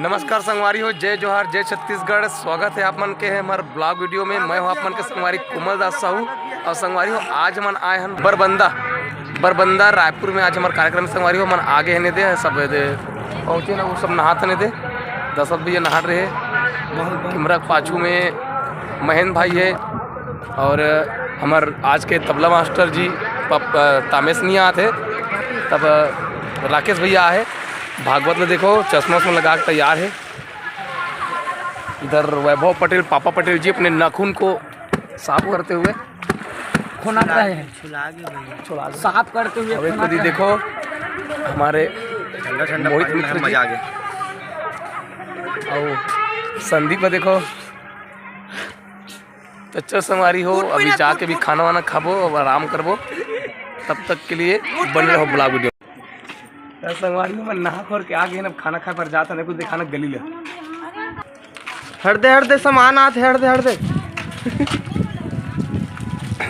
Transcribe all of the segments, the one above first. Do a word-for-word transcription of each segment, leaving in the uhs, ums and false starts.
नमस्कार संगवारी हो, जय जोहार, जय छत्तीसगढ़। स्वागत है आप मन के हमारे ब्लॉग वीडियो में। मैं हूं आप मन के संगवारी कोमल दास साहू। और संगवारी हो, आज हमन आए हन बरबंदा, बरबंदा रायपुर में। आज हमारे कार्यक्रम संगवारी हो, हमन आगे है ने दे सब दे पहुंचे ना, वो सब नहात ने दे। दशरथ भैया नहा रहे हैं। कैमरा के पाछू में महेंद्र भाई है और हमार आज के तबला मास्टर जी पप-, अ, तामेश नहीं आते, तब, अ, राकेश भैया आए। भागवत में देखो, चश्मा उश्मा लगा के तैयार है। इधर वैभव पटेल, पापा पटेल जी अपने नाखून को साफ करते हुए। खोना रहे हैं। साफ करते हुए अब एक खोना कदी रहे हैं। देखो, हमारे ठंडा ठंडा मोहित पानी में मित्र जी। मजा आ गया। और संदीप में देखो, तो चल संगवारी हो, अभी जाके भी खाना वाना खाबो और आराम करबो। तब तक के लिए बने रहो ब्लॉग वीडियो। तो संगवारी हो, मैं नहा खोर के आ गए, अब खाना खाए पर जाता नहीं, कुछ दिखाना गली ले। हट दे, हट दे, सामान आत है, हट दे, हट दे।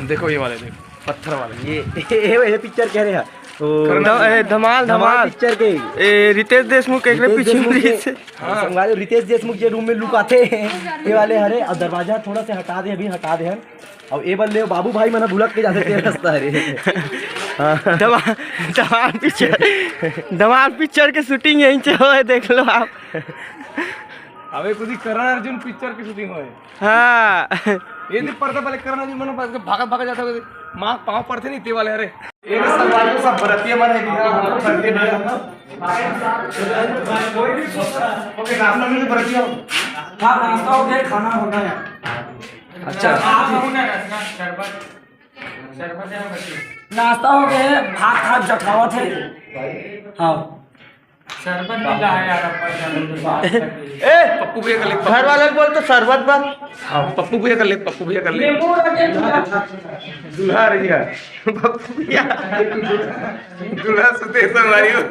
देखो ये वाले, देखो, पत्थर वाले। ये, ये, ये पिक्चर कह रहे हैं। ओ, करण ध-, ए, धमाल, धमाल धमाल। पिक्चर के। ए, रितेश देशमुख एकरे रितेश पीछे देशमुख में के। रितेश। हाँ। संगवारी, रितेश देशमुख जे रूम में लुकाथे, ये वाले हरे, और दरवाजा थोड़ा से हटा दे, अभी हटा दे हन। और ए बल ले बाबू भाई मन भुलक के जाथे, तेरे रास्ता हरे। हाँ। धमाल, धमाल पिक्चर, धमाल पिक्चर के शूटिंग यहीं से होए, देख लो आप। अबे कुछ करण अर्जुन पिक्चर की शूटिंग होए। हाँ। ये नहीं पड़ता पहले करण अर्जुन मन भागत भागत जाता है, माँ पाँव पड़ते नहीं ते वाले हरे। ये संगवारी हो, सब बरतिया मन है, यहाँ हम लोग बरतिया बन रहे हैं। ओके, रामनवमी के बरतिया हो। हाँ, नाश्ता हो गया, खाना होना है। अच्छा। नाश्ता हो गया, भात खात जकावत है। हाँ। शरबत मिला है यार, अपन ए, पप्पू भैया कर ले, घर वाले को बोल तो शरबत बन। हाँ, पप्पू भैया कर ले, पप्पू भैया कर ले। दूल्हा रही है। पप्पू भैया। दूल्हा सुते संगवारी हो।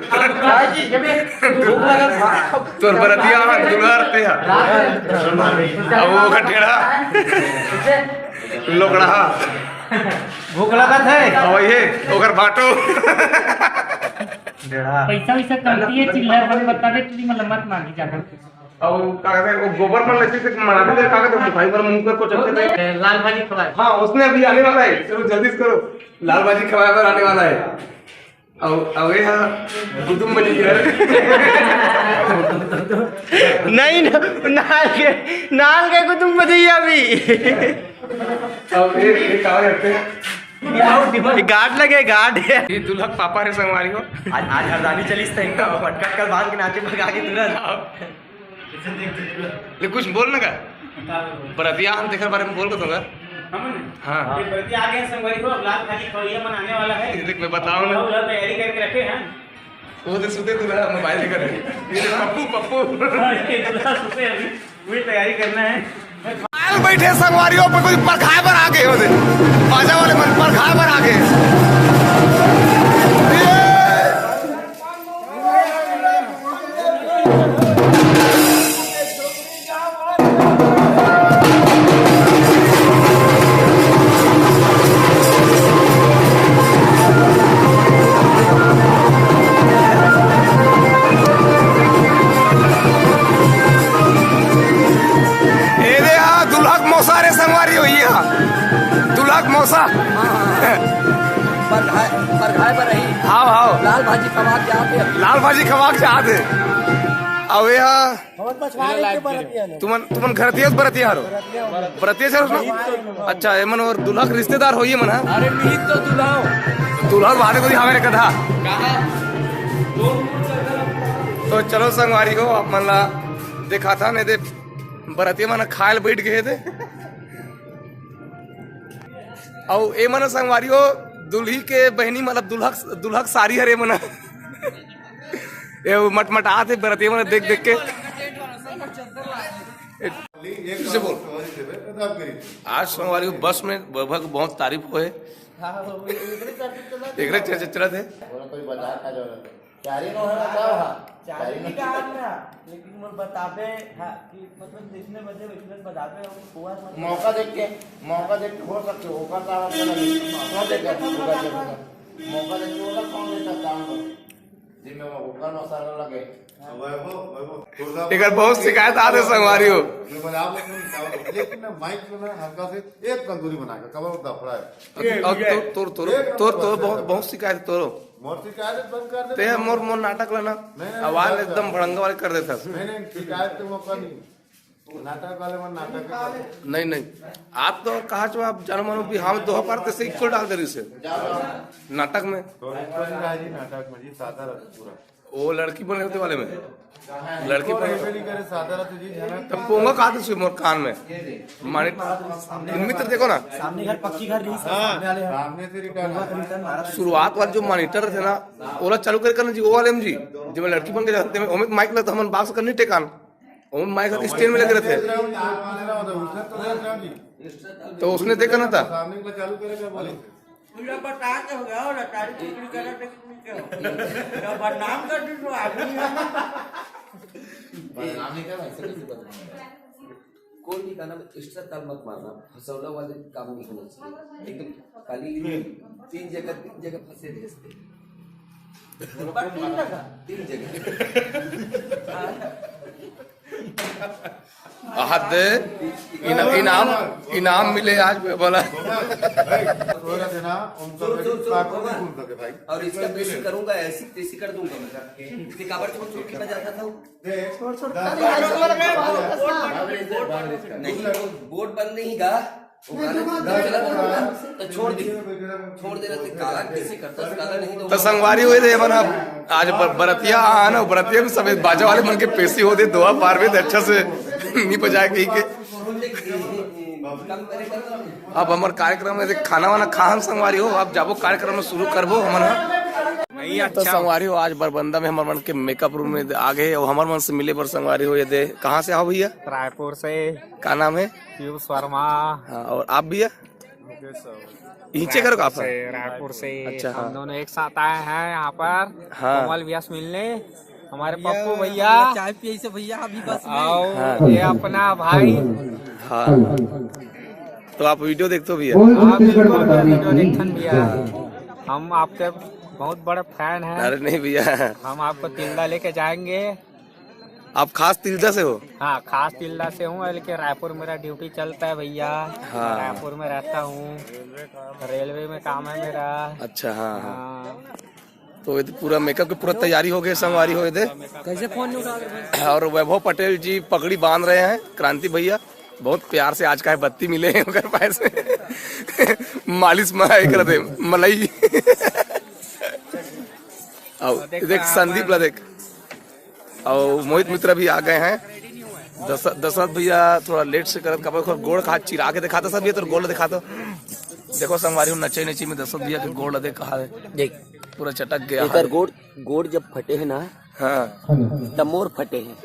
तोर बरतिया में दूल्हा रहते हैं। अब वो का टेढ़ा। लोकड़ा। भूख लगत है। अब ये ओकर बाटो। पैसा वैसा कमती है, चिल्लर बन बता दे, तू मतलब मत मांगी जाना। अब का कहते हैं, वो गोबर मन लेते थे, मना भी दे, का कहते हैं, भाई पर मुंह कर को चलते थे। लाल भाजी खवाए। हाँ, उसने अभी आने वाला है, चलो जल्दी से करो, लाल भाजी खवाए पर आने वाला है। अब, अब ये हाँ, गुदुम बजी है। नहीं, न-, नाल के, नाल के गुदुम बजी है अभी। अब ये, ये कहाँ रहते हैं? ये गार्ड लगे, गार्ड है। ये दुल्हक पापा रे संगवारी हो। आज, आज हरदानी चलिस त एकदम पटकट कर बांध के नाचे भगा के तुरंत। ले कुछ बोल ना का। बरतिया हम तेकर बारे में बोल के दूंगा। हाँ। ये बरतिया आ गए संगवारी हो, अब लाल भाजी खवैया मन आने वाला है। देख मैं बताऊं ना। पूरा तैयारी करके रखे हैं। वो तो सुते दूल्हा मोबाइल लेकर है। ये तो पप्पू, पप्पू। हाँ, ये दूल्हा सुते अभी, वही तैयारी करना है। आयल बैठे संगवारियों पे कोई परखाए बर आ गए होते। बाजा वाले मन परखाए बर आ गए। ये एदे हा दुल्हक मौसा रे संगवारी होई हा। दुल्हक मौसा। परघाए, परघाए बर रही। हाव, हाव। लाल भाजी खवा के आते हैं। लाल भाजी खवा के आते। अबे हा। हमर पछवाड़े के बरतिया ने। तुमन, तुमन घरतियस बरतिया हरो? बरतिया हरो ना? अच्छा, एमन और दुल्हा के रिश्तेदार हो ये मन, हाँ? अरे, मिहित तो दुल्हा हो। दुल्हा वाले को दिखावे रे कथा। कहाँ? तो चलो संगवारी हो, आप मन ला देखा था, नहीं दे बरतिया मन खायल बैठ गए थे। अउ ए मन संगवारी हो, दुल्ही के बहिनी मतलब दुल्हक, दुल्हक सारी हरे मन। ये वो मटमटात हे बरतिया मन देख देख के। फिर से बोल। आज संगवारी हो बस में वैभव के बहुत तारीफ होए। एकरे चर्चा चलत हे। तैयारी में है, बताओ, हाँ। तैयारी में का आज ना, लेकिन मोर बताबे, हाँ, कि मतलब जैसने बजे वैसने बताबे, हम हुआ मत मौका देख के, मौका देख के हो सकते हो, होगा तो आप अपना मौका देख के, होगा जब होगा। मौका देख के होगा, कौन लेता काम को? जी, मैं ऊपर मसाला लगे। वैभव, वैभव, थोड़ा सा एकर बहुत शिकायत आथे संगवारी हो। मैं बोले, आप लोग नहीं खाओ, लेकिन ना माइक में ना हल्का से एक तंदूरी बना के, कमर दफड़ा है। और ये, और ये। तोर, तोर, तोर, एक तोर, नंबर तोर, से बहुत, बहुत शिकायत तोरो। मोर शिकायत बंद कर दे। ते मोर, मोर नाटक ला ना, नहीं, नहीं, आवाज बंद एकदम कर। भड़ंगा वाले कर देता। नहीं, नहीं, शिकायत के मौका नहीं। नाटक वाले मन नाटक के करथे। नहीं, नहीं, आप तो कहा छो, आप जानो मानो बिहाव दोहा पार तैसे इक्वल डाल दे रही से नाटक में। तो इक्वल नहीं रहा जी, नाटक में जी सादा रथ पूरा। वो लड़की बने होते वाले में, लड़की इक्वल बने हेबे नहीं करे, सादा रथ जी, झनक। तब पोंगा कहा थे मोर कान में, माने मित्र देखो ना। सामने घर पक्की घर नहीं, हाँ, सामने वाले घर। सामने से रिटर्न। शुरुआत वाले जो मॉनिटर थे ना, ओला चालू करे करना जी, वो वाले में जी, जब मैं लड़की बन के जाते में, ओमे माइक लगता, हमन बात करनी टेकान। ओम माइक स्टैंड में लगे रहते हैं। तो उसने देखा ना था। पूरा बता के हो गया, और अटारी टुकड़ी करा थे कि नहीं करा? तो बदनाम कर दी तो आदमी है। बदनामी का वैसे कैसे बदनाम है? कोई भी गाना में एक्स्ट्रा ताल मत मारना, फसौला वाले काम नहीं होना चाहिए। एकदम खाली तीन जगह, तीन जगह फंसे थे इसके। तीन जगह। तीन जगह। आहत दे, इना-, इनाम, इनाम मिले आज बोला। थोड़ा देना, उनका सुन, सुन, सुन, काटो, बोला। नहीं सुन सके भाई। और इसका पेशी करूंगा, ऐसी पेशी कर दूंगा मैं। इतनी काबर छोड़ छोड़ के मैं जाता था। देख, छोड़, छोड़, दस खाली बार हाथ जोड़ के बोल रहा है। नहीं, वो बोर्ड बंद नहीं गा। वो गाना चला था ना, तो छोड़ दे। छोड़ देना, तो काला कैसे करता, काला नहीं तो तो संगवारी होए थे, मन अब आज बर-, बरतिया आ ना, बरतिया में समेत बाजा वाले मन के पेशी होते, दोहा पार में अच्छा से नहीं बजाए कहीं के। अब हमर कार्यक्रम में से खाना वाना खाहन संगवारी हो, अब जाबो कार्यक्रम में शुरू करबो हमन ह। नहीं, तो अच्छा। संगवारी हो, आज बरबंदा में हमर मन के मेकअप रूम में आ गए और हमर मन से मिले बर संगवारी हो। ये दे, कहाँ से आओ भैया? रायपुर से। का नाम है? पीयूष वर्मा। हाँ, और आप भैया? मुकेश साहू। इचे करो का आप? से, रायपुर से। अच्छा, हाँ। हम दोनों एक साथ आए हैं यहाँ पर हाँ। कोमल भैया से मिलने। हमारे पप्पू भैया। चाय पिए से भैया अभी बस में। आओ, हाँ। ये अपना भाई। हाँ। तो आप वीडियो देखते हो भैया? हाँ, बिल्कुल, मैं वीडियो देखथन भैया। हम आपके बहुत बड़े फैन हैं। अरे नहीं भैया। हम आपको तिल्दा लेके जाएंगे। आप खास तिल्दा से हो? हाँ, खास तिल्दा से हूँ, लेकिन रायपुर मेरा ड्यूटी चलता है भैया। हाँ। रायपुर में रहता हूँ, रेलवे में काम है मेरा। अच्छा, हाँ, हाँ। हाँ। तो ये तो पूरा मेकअप की पूरा तैयारी हो गई, संगवारी हो ये दे। कैसे फोन नहीं उठा रहे? और वैभव पटेल जी पगड़ी बांध रहे हैं, क्रांति भैया बहुत प्यार से आज का है बत्ती मिले हैं ओकर पैसे। मालिश में एक रहे मलाई। आओ, देख संदीप ला देख। और मोहित मित्र भी आ गए हैं। दस-, दशरथ भैया थोड़ा लेट से करत, काबर ओकर गोड़ का हाथ चिरा के दिखाता सब, ये तो गोड़ दिखाता। देखो संगवारी हो, नचे नची में दशरथ भैया के गोड़ देख कहा है। देख। पूरा चटक गया एकर है। गोड़, गोड़ जब फटे है ना, हाँ। तब मोर फटे हैं।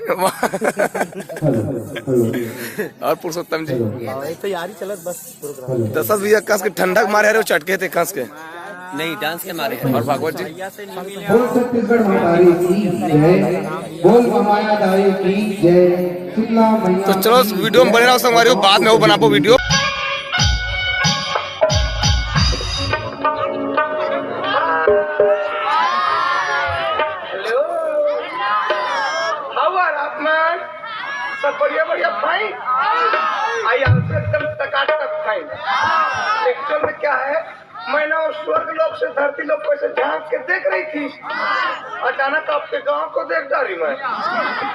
और पुरुषोत्तम जी? हाँ, एक तैयारी चलत बस प्रोग्राम। दशरथ भैया कस के ठंडक मारे हरे, वो चटके थे कस के। नहीं, डांस के मारे हैं। और भागवत जी? बोल छत्तीसगढ़ महतारी की जय, बोल महामाया दाई की जय, शीतला मैया तो चलो, की वीडियो में जय। बने रहो संगवारी हो, बाद में वो बनाबो वीडियो। Hello, how are आप मन? सब बढ़िया बढ़िया fine? I also एकदम टकाटक fine। Actual में क्या है, मैं ना उस स्वर्ग लोक से धरती लोक को ऐसे झांक के देख रही थी, अचानक आपके गांव को देख डाली मैं।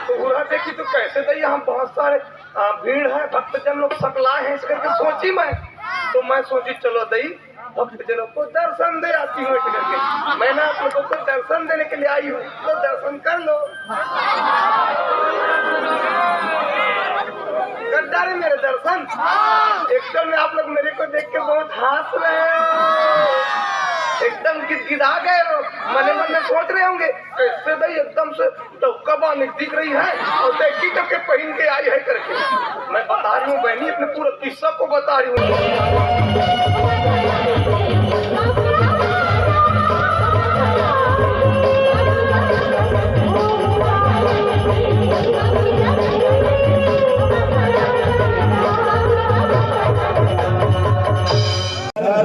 तो उड़ा देखी तो कैसे दई, हम बहुत सारे, आ, भीड़ है, भक्तजन लोग सकलाए हैं, इस करके सोची मैं। तो मैं सोची चलो दई, भक्तजनों को दर्शन दे आती हूँ, ऐसे करके। मैं ना आप लोगों को दर्शन देने के लिए आई हूँ, तो दर्शन कर लो। कर डाले मेरे दर्शन। Actual में आप लोग मेरे को देख के बहुत हंस रहे हो, एकदम गिदगिदा गए हो। मने मन में सोच रहे होंगे, कैसे भाई एकदम से डौका बांध दिख रही है और टैक्सी टोके पहन के आई है करके। मैं बता रही हूँ बहनी, अपने पूरा किस्सा को बता रही हूँ।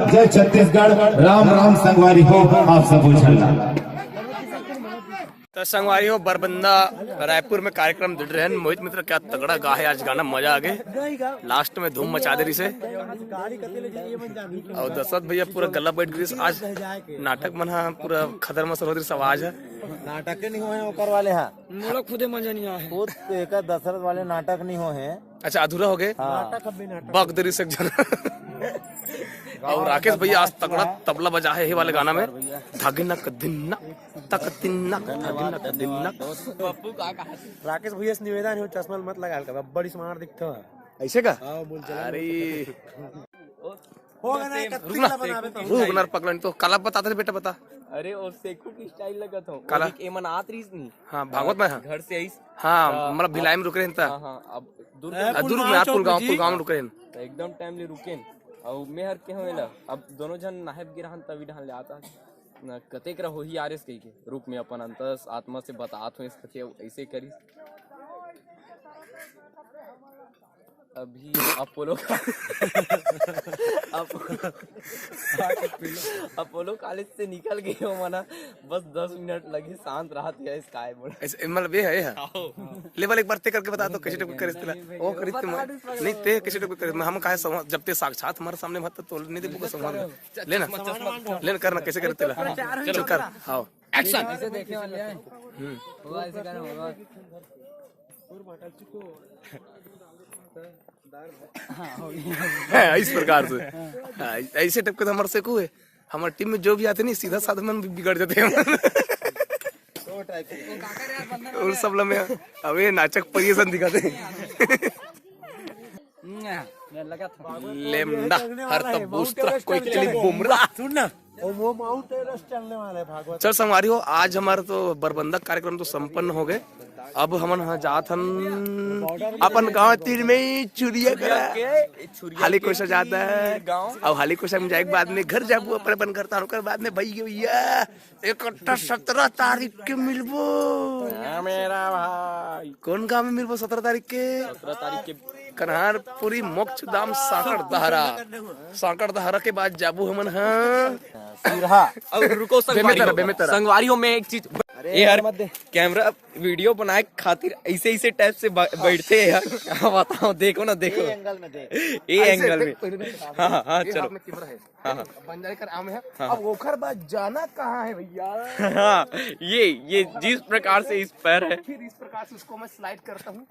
जय छत्तीसगढ़, राम राम संगवारी हो, आप सब उछलना। त संगवारी हो, बरबंदा रायपुर में कार्यक्रम दे रहेन। मोहित मित्र क्या तगड़ा गा हे आज गाना, मजा आ गे। लास्ट में धूम मचा दे रहिसे। अउ दशरथ भैया पूरा गला बैठ गिस आज। नाटक मन ह पूरा खदर मसर हो दे रहिस आवाज ह। नाटक के नहीं होए ओकर वाले हा। मोला खुदे मजा नहीं आए। खुद एकर दशरथ वाले नाटक नहीं होए हे। अच्छा, अधूरा हो गे। हाँ। बक दे रहिस एक झन। अउ राकेश भैया आज तगड़ा तबला बजा हे, हे वाले गाना में। धागिनक दिन्ना तक तिन्ना, धागिनक दिन्ना। राकेश भैया से निवेदन हे, चश्मा मत लगा, हल्का बड़ी स्मार्ट दिखते हो। ऐसे का? हाँ, बोल चला। अरे। हो गया ना, एक रुक ना। तीसरा बनावे तो। रुक ना, पकड़न तो। काला बताते रे बेटा, बता। अरे, और सेकू की स्टाइल लगत हो। काला? वो भी एमन आत रहीस नहीं। हाँ, भागवत में, हाँ। घर से आईस। हाँ, हाँ, मतलब भिलाई में रुक रहे हैं ता। हाँ, हाँ, अब दुर्ग हाँ, दुर्ग में, पुलगांव, पुलगांव में रुक रहे हैं। एकदम टाइम ले रुकेन। अउ मैं हर के हूँ एला, अब दोनों झन नाहेब गिरहन तभी ढान ले आता। न कतेक रहो ही आर एस कही के रूप में अपन अंतस आत्मा से बतात हूँ, इस कथे ऐसे करिस। अभी अपोलो का अप-, अपोलो कॉलेज से निकल गए हो मना, बस दस मिनट लगी, शांत रहा थे इस काय बोल। ऐसे, मतलब ये है, ये है। लेवल एक बार ते करके बता दो, कैसे टाइप का करिस तेला। वो करिस ते मैं। नहीं, ते कैसे टाइप का करिस? मैं, हम काहे समझ, जब ते साक्षात हमारे सामने मत तो नहीं देखो समझ। लेना, लेना करना कैसे करिस तेला। चल कर, हाँ। एक्शन। ऐसे देखने वाले हैं। हम्म। होगा, ऐसे करना होगा। हाँ, हो गया। है, इस प्रकार से। हाँ, ऐसे टाइप के तो हमारे से को है। हमारे टीम में जो भी आते नहीं, सीधा साधा मन बिगड़ जाते हैं। और सब लम्हे, अबे नाचक परिये सन दिखाते हैं। मैं लगा था। लेमडा, हर तब बूस्त्रा, कोई चली बुमरा। सुन ना, वो, वो माउंट एवरेस्ट चढ़ने वाला है भागवत। चल संगवारी हो, आज हमारा तो बरबंदक कार्यक्रम तो संपन्न हो गए। अब हमन ह जात हन अपन गांव तीर में ही चुरिया करा। हाली कोसा जाता है। अब हाली कोसा में जाए के बाद में घर जाबू अपन, अपन घर तार, ओकर बाद में भैया, भैया, इकट्ठा सत्रह तारीख के मिलबो। हाँ, मेरा भाई। कौन गांव में मिलबो सत्रह तारीख के? सत्रह तारीख के कन्हारपुरी मोक्ष धाम सांकड़ दहरा। सांकड़ दहरा के बाद जाबू हमन, हाँ। सिरहा। अब रुको संगवारी बेमेतरा, हो। बेमेतरा। संगवारी हो, मैं एक चीज, अरे ए यार, मत दे। कैमरा वीडियो बनाए खातिर ऐसे, ऐसे टाइप से ब-, बैठते हैं यार। हाँ, बताओ, देखो ना, देखो। ये एंगल में देख। ए ऐसे एंगल देख, में। पहले देख। हाँ, हाँ, हाँ, ये चलो। हाथ में कैमरा है। हाँ, हाँ। बंजारी कर आम है। हाँ, अब हाँ। ओखर बाद जाना कहाँ है भैया? हाँ, ये, ये जिस प्रकार से इस पैर है। फिर इस प्रकार से उसको मैं स्लाइड करता हूँ।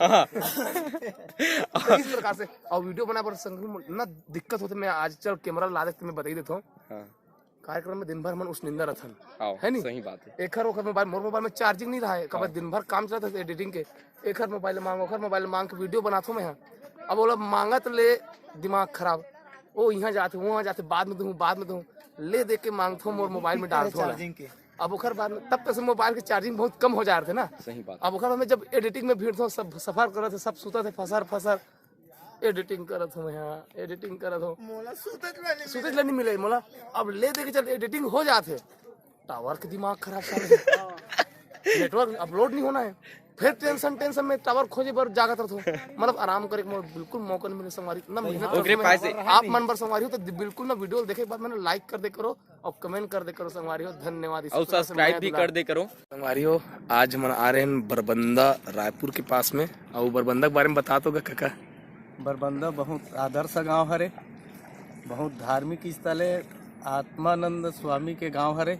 हाँ। तो इस प्रकार से, और वीडियो बना पर संग में ना दिक्कत होते, मैं आज चल कैमरा ला देते, मैं बता ही देता हूँ। हाँ। कार्यक्रम में दिन भर मन उस निंदा रथन। हाँ, है नी? सही बात है। एखर ओखर मोबाइल, मोर मोबाइल में चार्जिंग नहीं रहा है, कब हाँ। दिन भर काम चलत है एडिटिंग के, एखर मोबाइल मांग, ओखर मोबाइल मांग के वीडियो बनाथो मैं, हाँ। अब ओला मांगत ले दिमाग खराब, ओ यहाँ जाते, वहाँ जाते, बाद में दूँ, बाद में दूँ, ले दे के मांगथो, मोर मोबाइल में डालथो ना। चार्जिंग के। अब ओखर बाद में, तब तक से मोबाइल के चार्जिंग बहुत कम हो जा रहे थे ना। सही बात। अब ओखर बाद में जब एडिटिंग में भीड़ थो, सब सफर करत थे, सब सुतत थे, फसर फसर एडिटिंग करत हो, यहाँ एडिटिंग करत हो। मोला सुतत ला नहीं सुतत मिले। ला नहीं मिले मोला। अब ले दे के चल एडिटिंग हो जात है, टावर के दिमाग खराब कर है। नेटवर्क अपलोड नहीं होना है, फिर टेंशन, टेंशन में टावर खोजे बर जागत रहो। मतलब आराम करे के मोला बिल्कुल मौका नहीं मिले संगवारी, इतना मेहनत ओकरे करत हो। पास से आप मन बर संगवारी हो तो दि-, बिल्कुल ना वीडियो देखे के बाद मैंने लाइक कर दे करो और कमेंट कर दे करो संगवारी हो। धन्यवाद। इस और प्रकार से सब्सक्राइब मया भी दुलार। कर दे करो। संगवारी हो, आज हमन आ रहे हैं बरबंदा रायपुर के पास में, और बरबंदा के बारे में बता तो गा काका। बरबंदा बहुत आदर्श गांव हरे, बहुत धार्मिक स्थल है, आत्मानंद स्वामी के गांव हरे।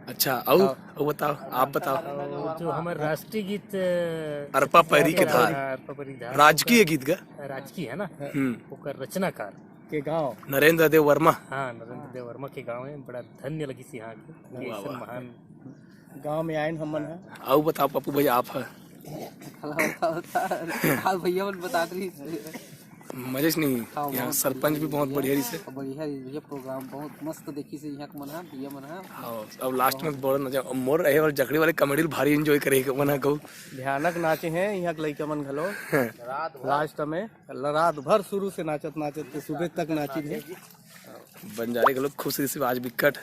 अच्छा, अउ, हाँ। अउ बताओ, आप बताओ। और जो हमारे राष्ट्रीय गीत, अ, अरपा पैरी के धार। अरपा पैरी धार। राजकीय गीत गा? राजकीय है ना? हम्म। ओकर रचनाकार। के गांव। नरेंद्र देव वर्मा। हाँ, नरेंद्र देव वर्मा के गांव है। बड़ा धन्य लगिस यहाँ के, कि वाह, ऐसन वाह। महान गांव में आयन हमन ह। अउ बताओ पप्पू भाई, आप ह? हाँ, भैया मन बतात रही। मजे से नहीं, हाँ, यहाँ बहुत सरपंच भी बहुत बढ़िया रहिसे। बढ़िया रहिस भैया, प्रोग्राम बहुत मस्त देखिस यहाँ के मन ह, भैया मन ह। हाँ, अब लास्ट में बड़ नजर, मोर रहे वाले जखड़ी वाले कॉमेडी भारी एंजॉय करे के मन ह कहू। भयानक नाचे हैं यहाँ के लइका मन घलो। लास्ट में रात भर शुरू से नाचत नाचत के सुबह तक नाचिन हे। बंजारे घलो खुश रहिसे आज बिकट।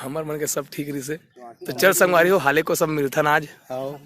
हमर मन के सब ठीक रहिसे। तो चल संगवारी हो, हाले को सब मिलथन आज। हाँ।